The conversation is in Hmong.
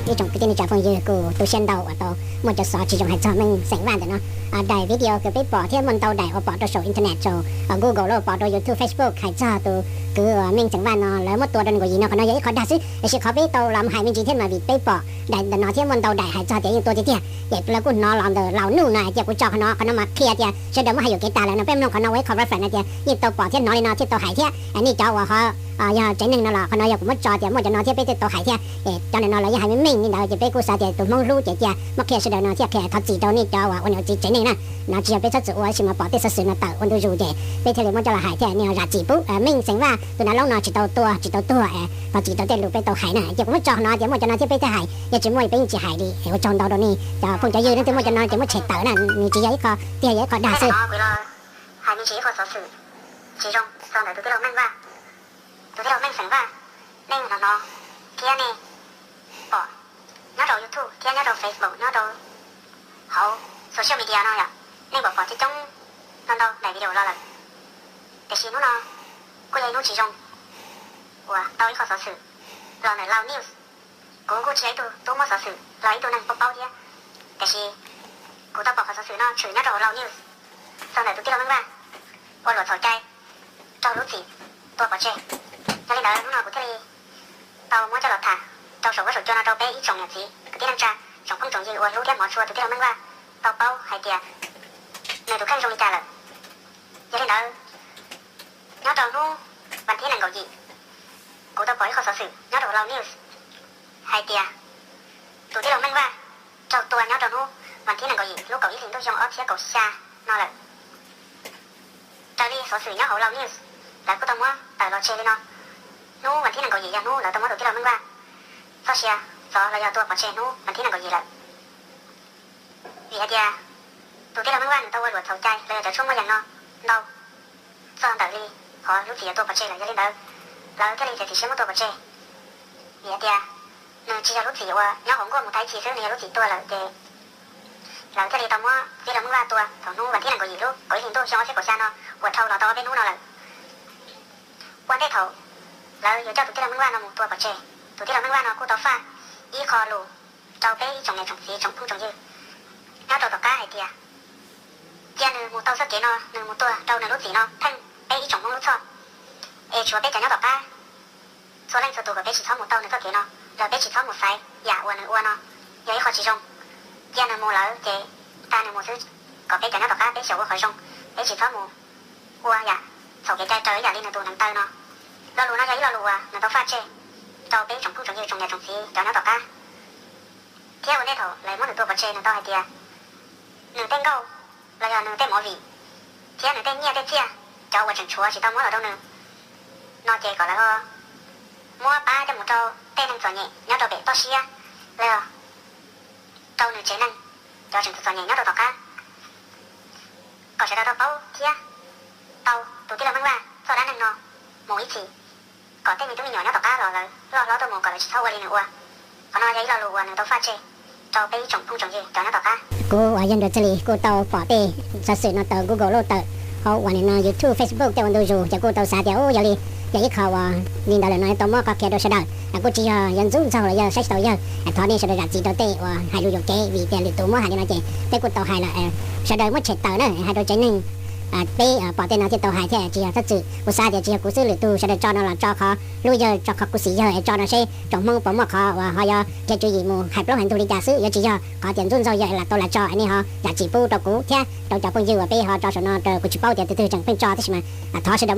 Ib tsoom kwv tij neej tsa phooj ywg, kuv tu siab ntau uas tau muaj cov xov tsis zoo hais txog Meej xeem Vaj ntawm no. Daim video kws peb pom thiab muaj ntau daim uas pom rau saum internet, saum Google los pom rau YouTube, Facebook hais txog tus kwv uas Meej xeem Vaj no lawv muab tua rau nees nkaum yim no, qhov no yog ib qho dag xwb. Tiam sis qhov peb tau los hais me ntsis thiab mas vim peb pom daim ntawm no thiab muaj ntau daim hais txog tias yeej tua tiag tiag, ces lawv kuj hnov los ntawm laus nuj no hais tias kuv tso qhov no, qhov no mas qhia tias sawv daws muab hais yuam kev tas lawm no. Peb mloog qhov no ua ib qho reference hais tias yeej tau pom thiab hnov li no thiaj tau hais thiab. Nej cov uas ho yog tsev neeg no los qhov no yog kuv muab tso tias muaj cov no thiab peb thiaj tau hais thiab. Cov ntawm no lawv yeej hais meej meej li ntawd ces peb kuj xav tias tus Hmoob hlub ces cia muab qhia sawv daws no thiaj qhia thov txim rau nej cov uas ua niam txiv tsev neeg na. No tsis yog peb txhob txwm ua, tab sis mas pom tej xov xwm no tawm ua ntu zus ces peb thiaj li muab coj los hais thiab. Nej zam txim pub Meej xeem Vaj tus nav loob no tsis tau tua tsis tau tuag, thov txim rau tej lus peb tau hais na. Ces kuv muab tso qhov no tias muaj cov no thiab peb thiaj hais, yog tsis muaj peb yeej tsis hais li. Ua tsaug ntau rau nej cov phooj cov ywg, leej twg muaj cov no ces muab tshem tawm na, nws tsis yog ib qho tiag, yog ib qho dag xwb. Hais me ntsis ib qho xov xwm tsis zoo txog ntawm tus tij laug Meej Vaj, tus tij laug Meej xeem Vaj. Nej hnov hnov thiab nej pom nyob rau YouTube thiab nyob rau Facebook, nyob rau hauv social media no yom, nej pom pom coob coob ntau ntau daim video los lawm. Tiam sis hnub no kuj yog ib hnub tsis zoo uas tau ib qho xov xwm los ntawm Lao News. Kuv kuj tsis yog ib tug tub muab xov xwm los ib tug neeg paub paub thiab, tiam sis kuv tau pom qhov xov xwm no tshwm nyob rau hauv Lao News txog ntawm tus tij laug Meej Vaj ua luam txhaum cai raug lub txim tua pov tseg. Yog li ntawd hnub no kuv thiaj li tau muab coj los tham rau saum huab saum cua no rau peb ib tsoom niam txiv kwv tij neej tsa, tsoom phooj tsoom ywg uas hlub thiab hmov tshua tus tij laug Meej Vaj tau paub hais tias nws tus kheej zoo li cas lawm. Yog li ntawd, nyob rau hnub vas thib nees nkaum yim, kuv tau pom ib qho xov xwm nyob rau Lao News hais tias tus tij laug Meej Vaj raug tua nyob rau hnub vas thib nees nkaum yim lub kaum ib hlis ntuj xyoo ob txhiab kaum xya no lawm. Raws li xov xwm nyob hauv Lao News, lawv kuj tau muab tawm los tseg li no: hnub vas thib nees nkaum yim yog hnub lawv tau muab tus tij laug Meej Vaj txoj sia txov los yog tua pov tseg hnub vas thib nees nkaum yim lawm. Vim hais tias tus tij laug Meej Vaj nws tau ua luam txhaum cai los yog cov tshuaj muaj yees no ntau txog ntawm li qhov lub txim yuav tua pov tseg lawm, yog li ntawd lawv thiaj li txiav txim siab muab tua pov tseg. Vim hais tias nws tsis yog lub txim uas nyob hauv nkuaj mus tag ib txhis xwb, nws yog lub txim tuag lawm ces lawv thiaj li tau muab tij laug Meej Vaj tua thaum hnub vas thib nees nkaum yim lub kaum ib hlis ntuj xyoo ob txhiab kaum xya no uas dhau los tau ob peb hnub no lawm. Ua ntej thaum lawv yuav coj tus tij laug Meej Vaj no mus tua pov tseg, tus tij laug Meej Vaj no kuj tau faj ib qho lus rau peb ib tsoom niam tsoom txiv tsoom phooj tsoom ywg nyob rau tom qab hais tias cia nws mus tau txoj kev no, nws mus tuag rau nws lub txim no theej peb ib tsoom Hmoob lub txhoj, es tshuav peb cov nyob tom qab txhua leej txhua tus kom peb tsis txhob mus tau nws txoj kev no, los peb tsis txhob mus xaiv yam uas nws ua no, yog ib qho tsis zoo. Cia nws mus lawm ces tag nws mus xwb, kom peb cov nyob tom qab peb xyaum ua qhov zoo, peb tsis txhob mus ua yam txhaum kev cai raws ib yam li nws tus hneev taw no. Lo lus no yog ib lo lus uas nws tau faj tseg rau peb tsoom phooj tsoom ywg tsoom niam tsoom txiv cov nyob tom qab. Thiab ua ntej thaum lawv muab nws tua pov tseg nws tau hais tias nws tej nkauj los yog nws tej movie thiab nws tej nyiaj tej txiaj, cov uas tseem tshuav tsis tau muab los rau nws no ces kom lawv ho muab pab coj mus rau tej neeg txom nyem nyob rau pem toj siab los yog rau nws tsev neeg, cov tseem txom nyem nyob rau tom qab, kom sawv daws tau paub thiab tau tus tij laug Meej Vaj txoj dab neeg no mus ib txhis, kom tej me tub me nyuam nyob tom qab los lawv loj hlob tuaj mus kom lawv tsis txhob ua li nws ua. Qhov no yog ib lo lus uas nws tau faj tseg rau peb ib tsoom phooj tsoom ywg cov nyob tom qab. Kuv uas yog Nruas Txhiaj Lis kuj tau pom tej xov xwm no tawm Google los tawm hauv uas nim no YouTube, Facebook tej ua ntu zus ces kuj tau xav tias ub, yog li yog ib qho uas li ntawd lawm no tau muab qhov qhia rau sawv daws. Kuj tsis yog yuav ntxub ntxaug los yog saib tsis taus yawg, thov nej sawv daws zam txim rau tej uas hais lus yuam kev, vim tias lwm tus muab hais li no ces peb kuj tau hais lawm, sawv daws muab tshem tawm na, hais rau tsev neeg. Peb pom tej no thiaj tau hais thiab, tsis yog txhob txwm. Kuv xav tias tsis yog kuv xwb, lwm tus sawv daws tso no los tso qhov hlub yawg, tso qhov khuv xim yawg, tso no seb tsoom Hmoob puas muaj qhov uas ho yuav khiav tswv yim mus hais plaub hais ntug li cas xwb, yuav tsis yog qhov tias ntxub ntxaug yawg lam tau lam tso. Nej ho zam txim pub rau kuv thiab rau cov phooj ywg uas peb ho tso saum no, kuv tsis paub tias tus twg tseem pheej tso, tab sis mas thov sawv daws